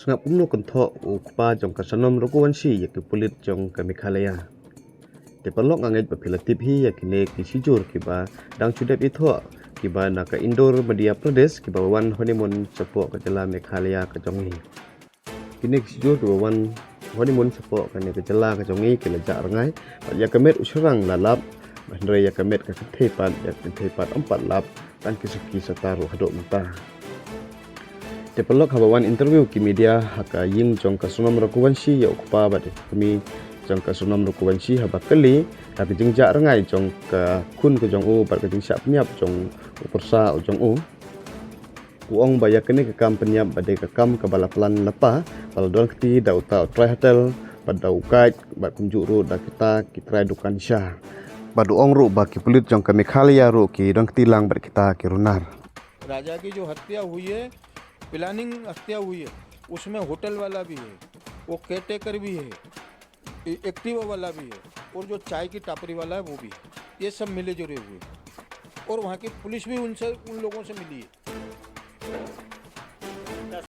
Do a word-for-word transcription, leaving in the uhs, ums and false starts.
Sngap kumno kynthoh u kpa jong ka Sonam Raghuvanshi ïa ki pulit jong ka Meghalaya. Te paralok, nga ngeit ba phi la tip hi ïa kine ki shijur kiba dang shu dep ithuh, kiba na ka Indore, Madhya Pradesh, kiba wan honeymoon shapoh ka jylla Meghalaya ka jong ngi. Kine ki shijur kiba wan honeymoon shapoh kane ka jylla ka jong ngi ki la jah rngai. Bad ïa ka met u shynrang la lap, hynrei ïa ka met ka kynthei pat, ïa ka kynthei pat ym pat lap, tang ki suki sata ruh haduh mynta. Te paralok, haba wan interview ki media ha ka ïing jong ka Sonam Raghuvanshi ïa u kpa bad ïa ka kmie jong ka Sonam Raghuvanshi, haba kylli ha ka jingjah rngai jong ka khun ka jong u bad ka jingshah pynïap jong u pyrsa u jong u, u ong ba ïa kane ka kam pynïap ba dei ka kam kaba la plan lypa, ba la don kti da uta u trai hotel bad da u guide bad kumjuh ruh da kita ki trai dukan sha. Bad u ong ruh ba ki pulit jong ka Meghalaya ruh ki don kti lang bad kita ki runar. राजा की जो हत्या हुई है, प्लानिंग हत्या हुई है, उसमें होटल वाला भी है, वो केयरटेकर भी है, एक्टिवा वाला भी है, और जो चाय की टापरी वाला है वो भी है। ये सब मिले जुले हुए हैं। और वहाँ की पुलिस भी उनसे, उन लोगों से मिली है।